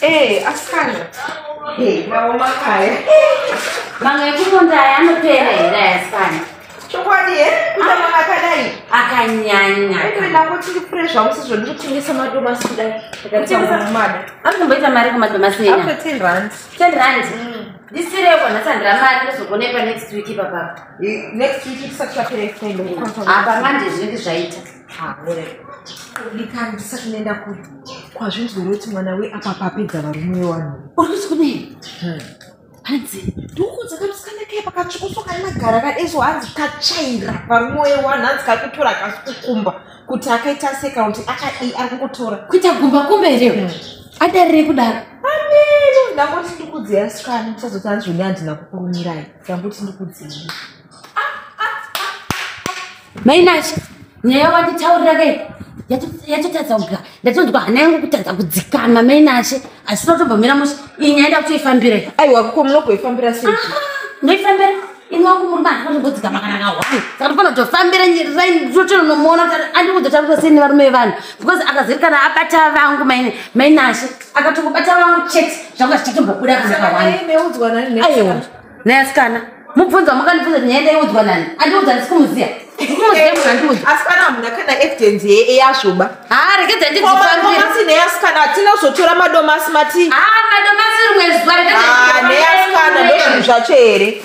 Eh, asikana. Hey, maoma kaya. Mamwe ekuponda aya anopera here aya asikana? Chokwadi eh? Kuita mama akadai. Akanyanya. Anyway, ndangoti ndipfure zvangu sezvo ndiri kutengesa madomasi kudai. Kutengesa? Mada. Anotomboita mari kumadomasi enya. After 10 rand. 10 rand. Ndisirepo nhasi handira mari ndozokuonekwa next week ipapapa. Next week tisati tapera ifendo. Apa manje zvinenge zvaita. Dikani ndisati ndaenda kure. Kwazvinzwa kuti mwana we apa papedza varume vevanhu. Uri kuti kudii? Hanzi. Ndikuudza kamusikana kaya pakatsvukuswa kane magara kadaiso hanzi katsvaira varume wewanhu hanzi kakutora kasi kukumba kuti akaita sei kana kuti akadii ari kungotora. Kuita gumba kumba here? Adarire kudaro. Ameno ndangoti ndikudzei asikana musazoti hanzi zvoni handina kukurumirai. Ndangoti ndikudzei. Mainashe, nyaya wanditaurira kai yatotadza kuga ndatonzwa hana yangu kutadza kudzikama mainashe asi totombomira mushe iyi nyaya ndakutoifambira Aiwa kuko munogoifambira sei? Ndoifambira ini wangu murume handina kutombodzikama kana kahwani saka ndofana kutofambira totonomuona kuti andiudza taurira sei nevarume vevanhu because akazirikana abata vangu mainashe akatongobata vangu chete zvanga zvichatombobuda kana kahwani. Meudzwa nani? Aiwa nayasikana mubvunzo wamukandibvunza kuti nyaya ndaiudzwa nani andiudza ndisi kumuziya ndikumuziya munhu andiudza. Asikana hamuna kana evidence yazvoba. Ha, regedza ndidzifambire. Madomasi neasikana hatina kuzotora madomasi mati. Ha, madomasi rimwe zuva. Ah, neasikana ndozvinhu zvacho here?